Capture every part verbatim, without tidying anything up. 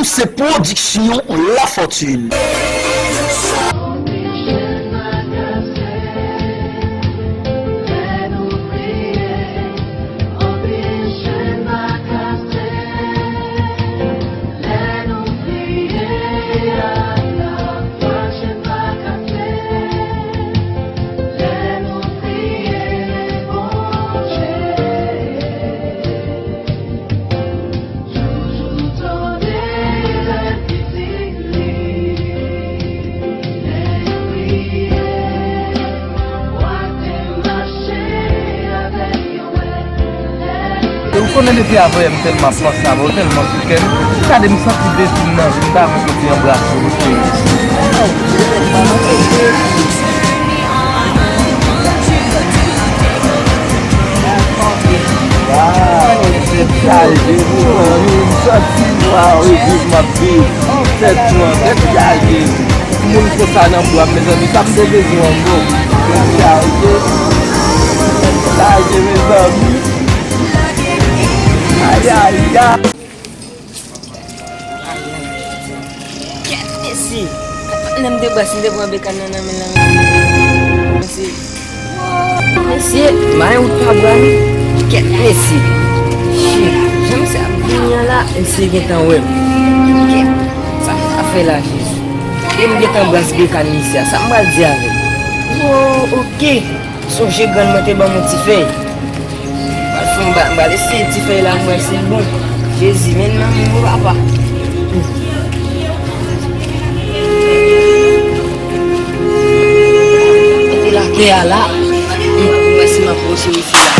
Se pwodiksyon Lafortune. E ou konnen depi avanyè m tèlman ap panse avè w, tèlman sou kè m. Gade m santi bezwen nan vi m, m ta renmen pou ti anbrase w, wi cheri. Waw, tèt chaje, wi, manmi, m santi, waw, e viv m ap viv. Tèt pran, tèt chaje. Moun konsa nan bwa m, mezanmi, sa m te bezwen ankò. Tèt chaje. Tèt chaje, mezanmi. Ay, ay, ay. Kèt, mesye. Lè m te bwè, si m te pran bekàn nan nan men l la, mesye. Mesye, mayen wout pa bwè, non. Kèt, mesye. Shit, jan misye ap vini an la, mesye gentan wè m. Kèt, sa m pral fè la, Jezi? E m gentan bwè bekàn misye a, sa m pral di avè l? Wo, oke. Sonje grann mwen te ban m yon ti fèy. M pral fè yon ba-, m pral eseye ti fèy la, m wè si l bon. Jezi, men nan men mwen, papa. Kote latè a la? M wè si m ap pwoche isit la.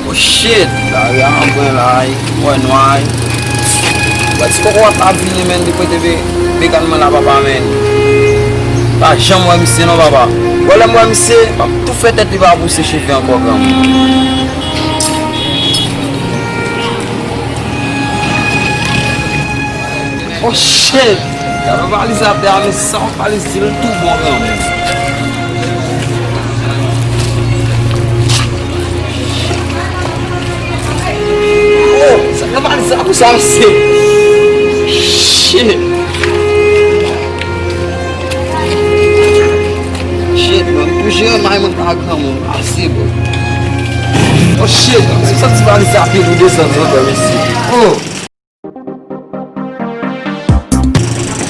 Oh shit! Lari a anpwen la, wi. Mwen nwa, wi. Bò ti koko ap, ap vini, menn, li pote be-, bekàn mwen la, papa, menn. Pa janm wè misye non, papa. Bò lè m wè misye, m ap tou fè tèt li pa pouse cheve ankò, granmoun. Oh shit! Gade yon valiz atè a, men sa yon valiz di l tou bon, granmoun. Oh, sa yon valiz la pou sa, mesye. Shit! Shit, man, m tou jere may mwen pa granmoun, ase, bro. Oh shit, se sa ti valiz la pi lou desann, non, mesye. Oh!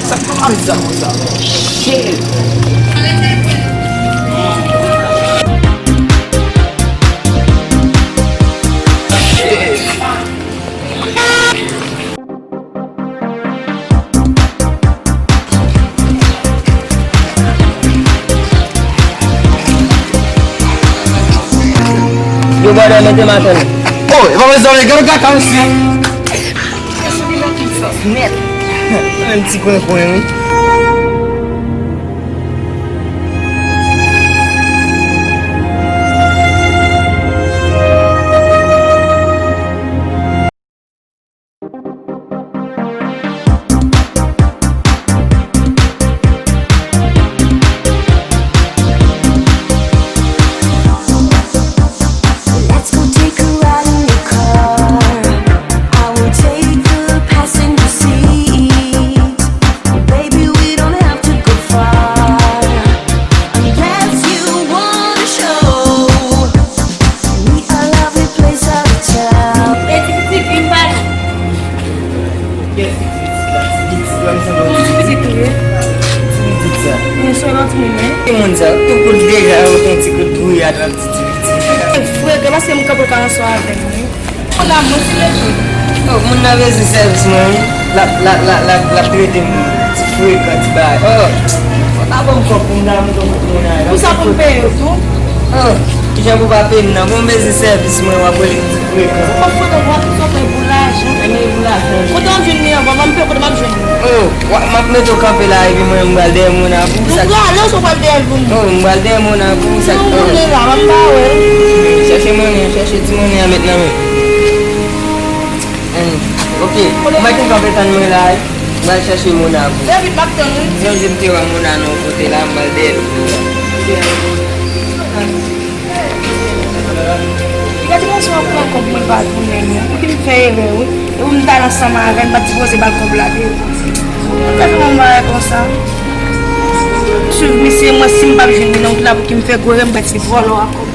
Sa k ap pase sa konsa? Shit! Shit! Yo, brother, mete m atè. Oh, e pa mezanmi, gade kaka misye. Nèt. Menm ti kwen kwen, wi. Let's go take a ride in the car. I will take the passenger seat. Baby, we don't have to go far unless you wanna show me a lovely place out of town. Bèl ti pitit, vin pa nou. Kiyès ki ti pitit la? Ti pitit la, m sanble yon ti pitit. Ti pitit tou ye? Ti pitit sa. Yon sèl lòt moun, wi. Ki moun sa? Tout moun deja yo gen ti kout dwouya nan ti pitit. Frekan, paske m kanpe ka ansanm avè l, wi. Moun nan, mwen ti retou. Oh, moun nan bezwen sèvis mwen, wi. L ap, l ap, l ap, l ap, l ap trete m ti frekan, ti bagay. Oh, fò ta ban m kòb pou m ta monte yon kote moun nan. Pou sa pou m peye yo tou? Oh, kijan pou pa peye m nan? Bon, m bezwen sèvis mwen, w ap rele m ti frekan. Ou pa frekan, w ap sòti pou lajan. Enben, pou lajan. Kote w ap jwenn li anvan? Ban m pe kote m ap jwenn li. Oh, w ap, m ap mete w kanpe la, epi mwen, m pral dèyè moun nan pou sa. Nou prale, ou pral dèyè l pou nou? Oh, m pral dèyè moun nan pou sa. Nou konnen la, m ap ba wè. Chèche monnen, chèche ti monnen an met nan men. Hmm, ok. Mwen te kanpe tann mwen la, wi. Mwen al chèche Mona pou. Vin vit, m ap tann ou. Yon jou m te wè Mona nan yon kote la, Mal dèyè l. Gade mwen sou pran kòb mwen pa tounen non. Pouki m fè erè wi. E pou m t al ansanm avè l, m pa t sipoze ba l kòb la deja. Poukisa fè yon bagay konsa? Swiv misye, mwen si m p ap jwenn li nan wout la, pouki m fè gwo erè, m pa t vòlò a kòb.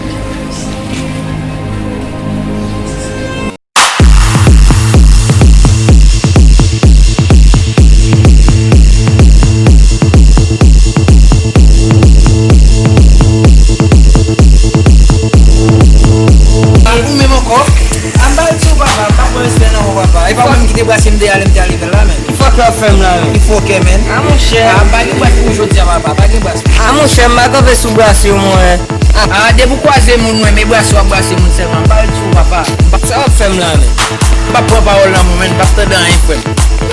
Al ou menm ankò? A m pa di w papa, m pa pran respè nan ou papa. E pa mwen ki te brase m deyò lè m te al level la, men. Ki fòkè w ap fè m la, men? Ki fòkè, men? A monchè. A, pa gen brase pou jodi a, papa, pa gen brase. A monchè, m pa kanpe sou brase w mwen. A, depi w kwaze moun, mwen, men brase w ap brase moun sèlman. M pa di w papa. Sa w ap fè m la, men? M p ap pran pawòl nan men w, men, m p ap tande anyen, frè m.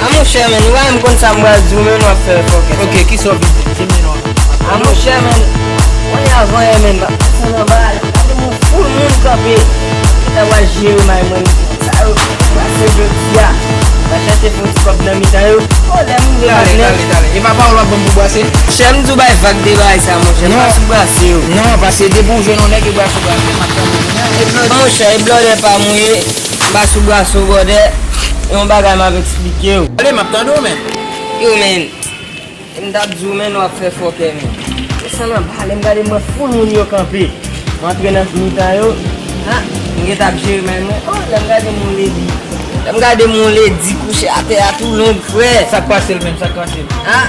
A monchè, men, ou pa menm konn sa m pral di w, men w ap fè fòkè. Ok, kisa w vin di m? Di m non. A monchè, men, kounye a vanyan, men, m ap desann anba a, gade moun, foul moun kanpe. Ki ta pral jere may mwen. Sa yo, pase jodi a. Va chache fè yon ti kòb nan mitan yo. O, lè m rive. Tale, tale, tale. E pa pawòl w ap ban m pou brase? Chè m di w bay vag de bagay sa, monchè. M pa sou brase yo. Non, paske depi w jwenn yon nèg, e brase w brase. M ap tande kounye a. E blòdè, monchè, e blòdè pa m ou ye. M pa sou brase w, bròdè. E yon bagay m ap eksplike w. Ale, m ap tande w, men. Yo, men. E m t ap di w, men, w ap fè fòkè, men. Desann anba, lè m gade m wè foul moun yo kanpe. M antre nan mitan yo. Ha, m gentan ap jere may mwen. O, lè m gade m yon ledi. Lè m gade m yon ledi kouche atè a tou long, frè. Sa k pase l menm, sa k pase l? Ha?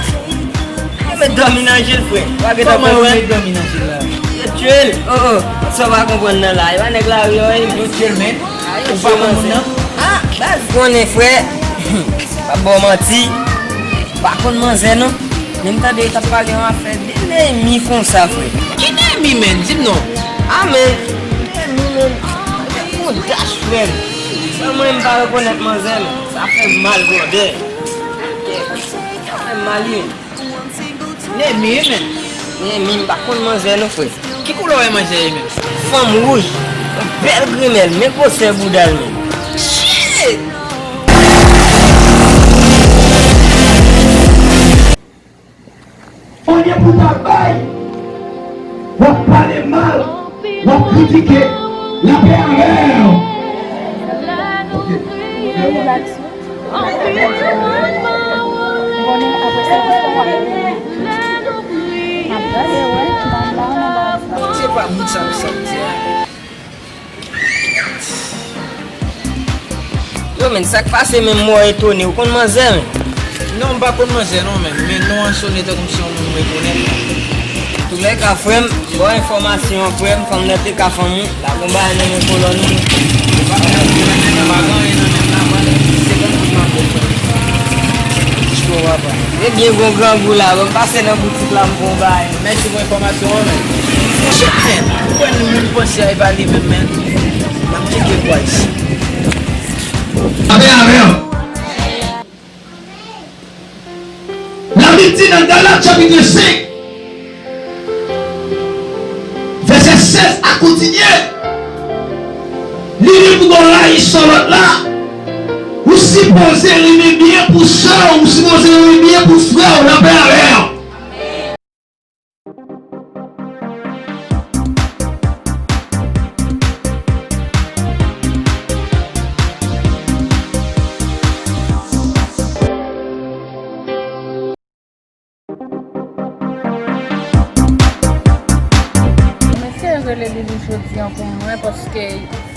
Yo met dòmi nan je l, frè. W a gentan konprann. Kòman yo met dòmi nan je l la? Yo tchwe l. O, o. Sa w pa konprann nan la. E pa nèg lari an, wi. Yo tchwe l, men. Ou pa konn moun nan? A, baz, konnen, frè. Pa ba w manti. Pa konn manzè, non. Men m tande yo t ap pale yon afè de Neymi konsa, frè. Ki Neymi, menn? Di m non. A, men, Neymi, menn. Nèg yon dach, frè m. Sèlman m pa rekonèt manzè, men. Sa fè m mal, brother. Sa fè m mal, wi. Neymi, wi, menn. Neymi, m pa konn manzè non, frè. Ki koulè w wè manzè ye, menn? Fanm wouj. Yon bèl grimèl, men gwosè bouda l, menn. Shit! Olye pou w ta bay, w ap pale mal, w ap kritike, lapè avè w. Ok. Relax. Se pa moun sa, sa m di a. Yo, menn, sa k pase menm, mò etone, ou konn manzè, menn? Non, m pa konn manzè, non, menn. Men non an sone tankou se yon moun m rekonèt. Toulèka, frè m, bon enfòmasyon, frè m, fanm nan te ka fanm ou. La konba nan men kolòn ou. Ou pa konn anyen nan men m, pa gen anyen nan men m la, mwen, senkant goud m ap ba w, frè m. Jis pou w papa. Ebyen, gon grangou la, bon, m pase nan boutik la, m gon bay. Mèsi pou enfòmasyon an, men. Shit, men. Ou kwè nou menm panse a, e pa li menm, men. N ap tcheke kwa isi. Avè avè w. Labib di nan Galat chapit senk, vèsè sèz a kontinye, li di pou gon rayi sò lòt la, ou sipoze renmen byen pou sè w, ou sipoze renmen byen pou frè w, lapè avè w. Mesye rele Lili jodi an pou mwen, paske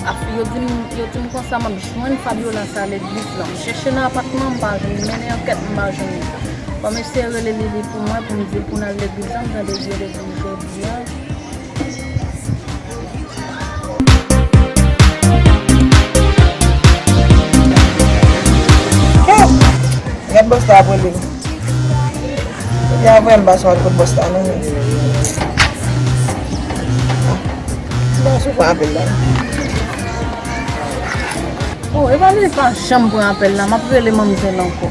af-, yo di m, yo di m konsa m ap jwenn Fabiola sa legliz la. M chèche nan apatman, m pa jwenn li. M mennen ankèt, m pa jwenn li. Bon, mesye rele Lili pou mwen, pou m di l pou n al legliz la. M tande l di legliz jodi an. Gad bòs la ap rele m. Epi apre m pa sot kot bòs la non. Ti bòs ou pran apèl la. Oh, e pa li pa janm pran apèl la, m ap rele manmzèl ankò.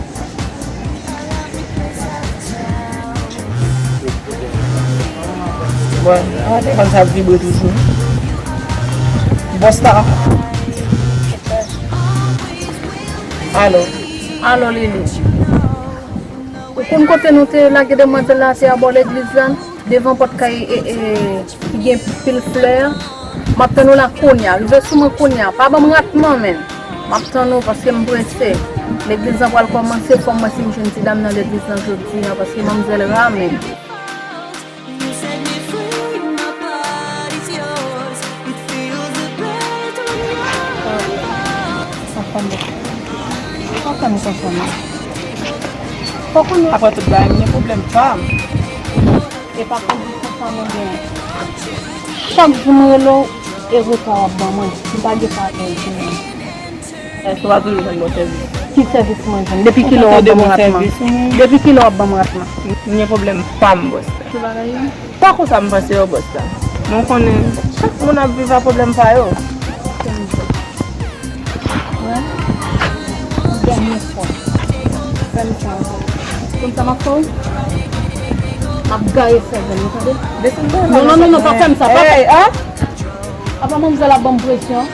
Bon, an te konn sa ap vibre toujou. Bòs la. Alo. Alo, Lili. Ou konn kote nou te lage demwazèl la, se abò legliz la? Devan pòt kay e, e, ki gen pil flè. M ap tann ou la kounye a. Rive sou mwen kounye a. Pa ban m ratman, menn. M ap tann ou paske m prese. Legliz lan pral kòmanse, fò m wè si m jwenn ti dam nan legliz lan jodi a, paske manmzèl ra, menn. Sa fè m, sa fè m konsa, non. Fò konnen. Apre tout bagay, m gen pwoblèm pa m. E pa konbit konsa mwen genyen. Chak jou mwen rele w, e reta w ap ban mwen. M pa gen sa avè w, jimèl. Èske w pa toujou jwenn bon sèvis? Ki sèvis mwen jwenn? Depi kilè w ap ban m ratman? Depi kilè w ap ban m ratman? M gen pwoblèm pa m, bòs la. Ki bagay yo? Pa konsa m panse yo, bòs la. Men w konnen, chak moun ap viv ak pwoblèm pa yo. Wè. Dènye fwa. Fè m sa ankò. Konn sa m ap fè w? M ap gaye sèvèl ou, tande? Desann nan. Non, non, non, non, pa fè m sa, pa fè. Apa manmzèl ap ban m presyon?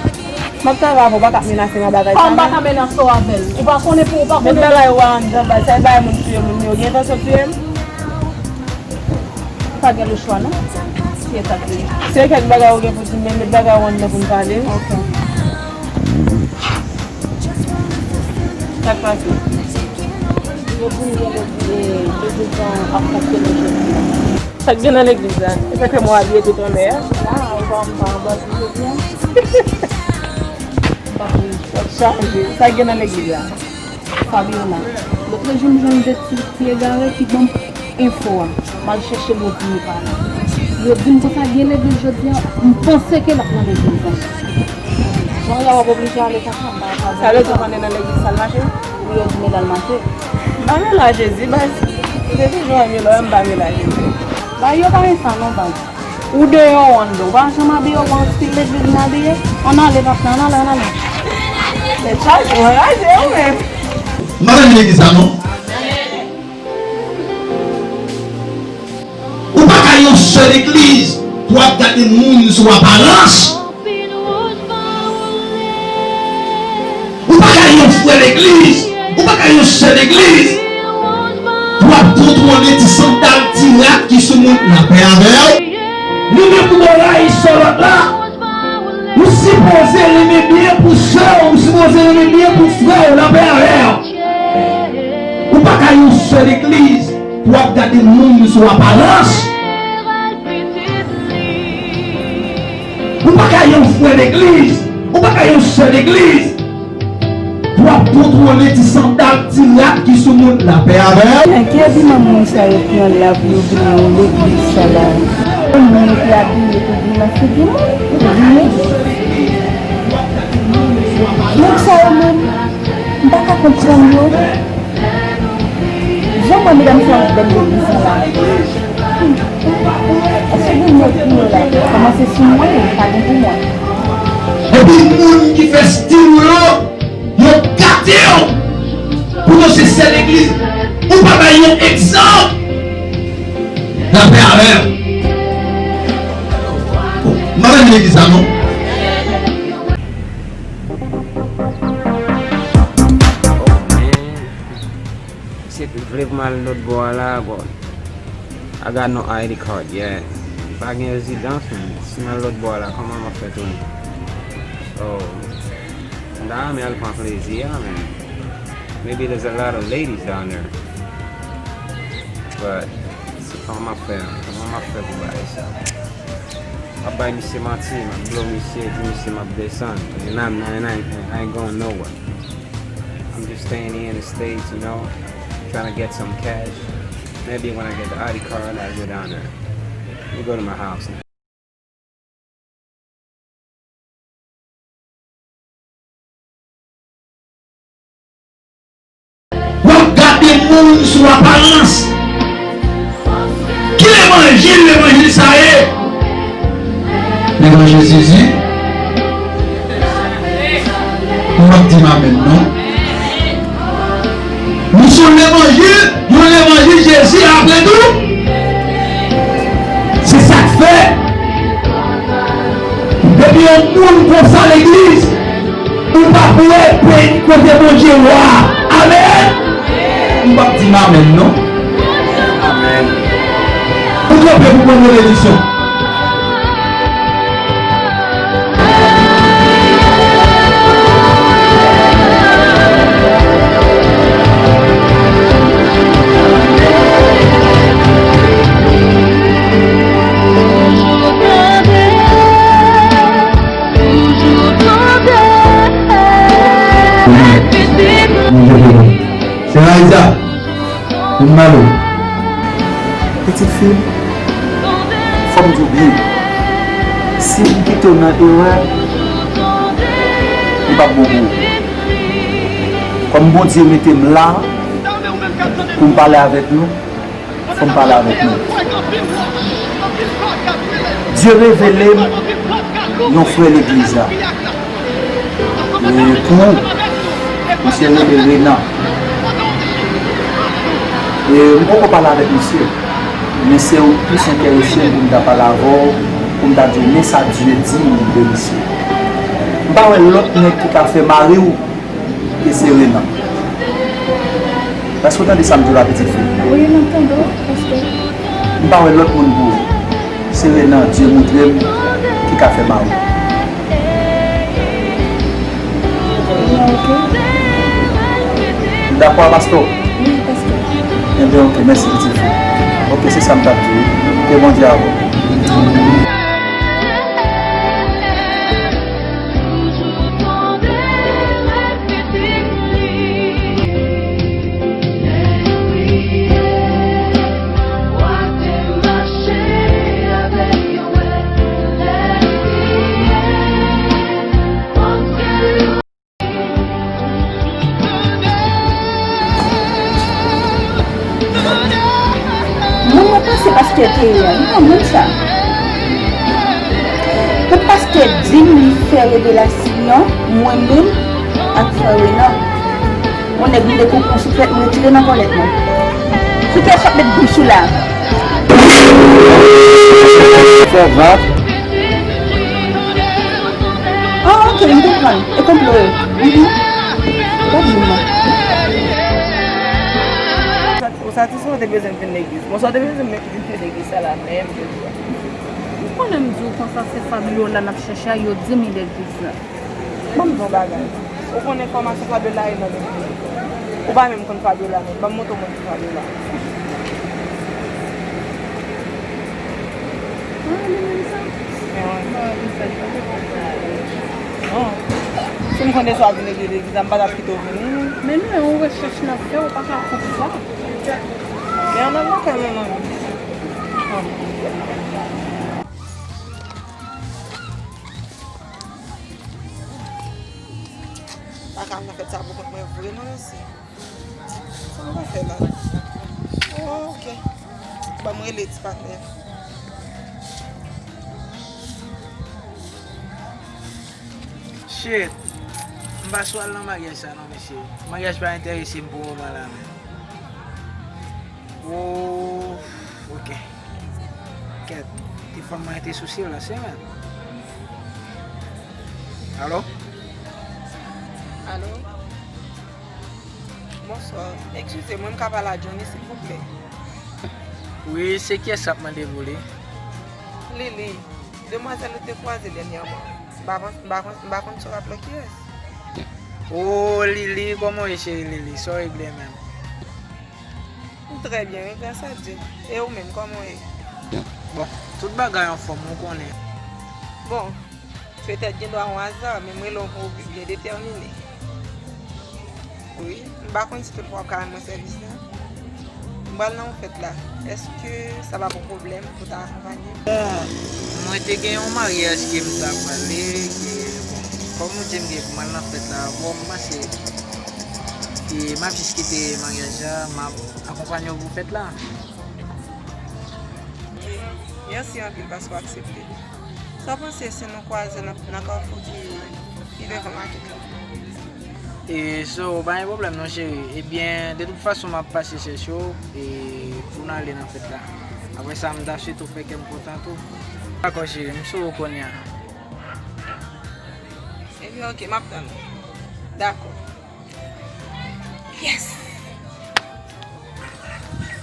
M ap travay avè w, ou pa ka ap menase m ak bagay sa, non. Kòman m pa ka menase w avè l? Ou pa konnen pou, ou pa konnen. Met bagay ou a anndan, bay, sa e bagay moun touye moun yo. Gen entansyon touye m? Pa gen lechwa, non. Se sa k ye. Se kèk bagay ou gen pou di m, men met bagay ou anndan pou n pale. Ok. Sa k pase? Yo di m gen legliz, legliz lan ap fonksyone jodi a. Sa k gen nan legliz la? E sa k fè m wè w abiye tout an mè a? Ah, ou pa, ou pa anba jodi a? M pa konn. Tèt chaje. Sa k gen nan legliz la? Fabiola. Lòt jou m jwenn de ti, ti egare ki ban m enfo a. M al chèche l, yo di li pa la. Yo di m konsa gen legliz jodi a, m panse ke l ap nan legliz la. Jan w ap oblije ale kaka, m pa ka. Sa vle di w konnen nan legliz sa l mache? Wi, yo di m l al mache. M pa rele a Jezi, baz. Jezi jwenn m, lè m pa rele a Jezi. Baz, yo pa gen sa non, baz. Ou deyò, ou anndan. Ou pa janm abiye, ou pa stil legliz m abiye. Ann ale, patnè, ann ale, ann ale. Tèt chaje, w anraje, ou menm. M pa renmen legliz sa, non. Ou pa ka yon sè legliz pou w ap gade moun sou aparans. Ou pa ka yon frè legliz, ou pa ka yon sè legliz pou w ap kontwole ti sandal, ti rad ki sou moun. Lapè avè w. Nou gen pou nou rayi sè lòt la. Ou sipoze renmen byen pou sè w, ou sipoze renmen byen pou frè w, lapè avè w. Ou pa ka yon sè legliz pou w ap gade moun sou aparans. Ou pa ka yon frè legliz, ou pa ka yon sè legliz pou w ap kontwole ti sandal, ti rad ki sou moun. Lapè avè w. Nan ki abiman moun sa yo pran la pou yo vin nan legliz sa la? Moun ki abiye pou vin nan figi moun, pou vini. Nèg sa yo menm, m pa ka konprann yo. Jan m wè medam sa yo ap bèl legliz la. Èske gen nèg pou yo la? Kòmanse sou mwen, pa gen pou mwen. Epi moun ki fè stil ou yo, yo gate w. Poutan se sè legliz, ou pa bay yon egzanp. Lapè avè w. M pa renmen legliz sa non. Se vle pou m al lòt bò a la, bon. I got no I D card, yeah. M pa gen rezidans, men si m al lòt bò a la, kòman m ap fè tounen? Oh, m ta renmen al pran plezi a, men maybe there's a lot of ladies down there. But, se kòman m ap fè, kòman m ap fè pou bagay sa? M ap bay misye manti, m ap blow misye, di misye m ap desann. And I'm, and I, I ain't going nowhere. I'm just staying here in the States, you know, trying to get some cash. Maybe when I get the I D card, I'll go down there. Let me go to my house now. W ap gade moun sou aparans. Ki levanjil, levanjil sa ye? Levanjil Jezi? Ou p ap di m amèn non. Nou se yon levanjil, yon levanjil Jezi apre tou. Se sa k fè, depi yon moun konsa legliz, ou p ap wè peyi kote Bondye wa. Amèn. Ou p ap di m amèn non. Amèn. Ou Kanpe pou pran benediksyon. Se Raïsa. Vin ba nou. Pitit fi m, fò m di w byen, si m kite w nan erè, li p ap bon pou ou. Kòm Bondye mete m la pou m pale avèk nou, fò m pale avèk nou. Dye revele m yon frè legliz la. E pou ou, misye rele Renan. E m poko pale avèk misye, men se ou k plis enterese m pou m ta pale avè w, pou m ta di w men sa Dye di m de misye. M pa wè lòt nèg ki ka fè mari w ke se Renan. Èske w tande sa m di w la, pitit fi? Wi, m ap tande w, pastè. M pa wè lòt moun pou ou. Se Renan, Dye montre m, ki ka fè mari w. Renan, ok. Ou dakò a pastè w? Wi, pastè. Enben, ok, mèsi, pitit fi. Ok, se sa m t ap di w. Ke Bondye avè w. Moun mwen panse pastè te ye a, li pa moun sa. Pou pastè di m li fè revelasyon, mwen menm ak frè Renan. Yon nèg m te konprann sou tèt mwen, retire nan kòlèt mwen. Sou kè sòt met bouch ou la. Sèvant. Ah, ok, m konprann. E konplo yo. Mhm. Ou pa di m non. Ou satisfè ou te bezwen vin legliz. Bon, sa w te bezwen vin fè legliz sa la menm, jodi a? Ou konnen m di w konsa se Fabiola n ap chèche a, yo di m li legliz la. Ban m di w yon bagay. Ou konn enfòmasyon Fabiola e nan legliz. Ou pa menm konn Fabiola menm. Ban m montre w moun ki Fabiola. Ah, li menm sa? Wi. Ah, li sa, li pa te konn sa. Non. Si m konn de sa w ap vin legliz, legliz la, m pa t ap kite w vini. Men nou, e yon rechèch n ap fè, ou pa ka konn sa. Men ann al lakay mwen, manmi. Pa ka al nan fèt sa pou kont mwen vre non, mesye. Sa mwen ka fè la? Oh, ok. Ban m rele ti patnè. Shit. M pa sou al nan maryaj sa non, mesye. Maryaj pa enterese m pou moman la menm. Oh, ok. Kèt, telefòn mwen te sou silans, wi, men. Alo? Alo? Bonswa. Eskize mwen, m ka pale a Johnny, silvouplè? Wi, se kiyès k ap mande pou li? Lili, demwazèl ou te kwaze dènyèman. M pa pans-, m pa konn, m pa konn si w raple kiyès. Oh, Lili, kòman w ye, cheri Lili? Sa w regle menm? M trè byen, wi, gras a Dye. E ou menm, kòman w ye? Bon, tout bagay anfòm, ou konnen. Bon, petèt gen dwa yon aza, men m rele w pou w byen detèmine. Wi, m pa konn si toutfwa w ka rann mwen sèvis la. M pral nan yon fèt la. Èske sa p ap yon pwoblèm pou w ta akonpanye m? Bon, mwen te gen yon maryaj ke m ta prale, ke, bon, kòm ou di m ke pou m al nan fèt la, bon, m panse, e m ap jis kite maryaj la, m ap akonpanye w pou fèt la. Mèsi anpil paske w aksepte. Sa w panse si nou kwaze nan, nan kafou ki, ki devan makèt la? E so, pa gen pwoblèm non, cheri. Ebyen, de tout fason, m ap pase chèche w, e pou n ale nan fèt la. Apre sa, m ta swete w fè kè m kontan tou. Dakò, cheri, m sou ou kounye a. Ebyen, ok, m ap tann ou. Dakò. Yes!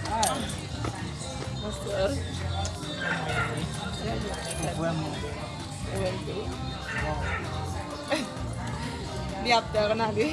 Ah. Bonswa. Vrèman. Li ap tèlman ale.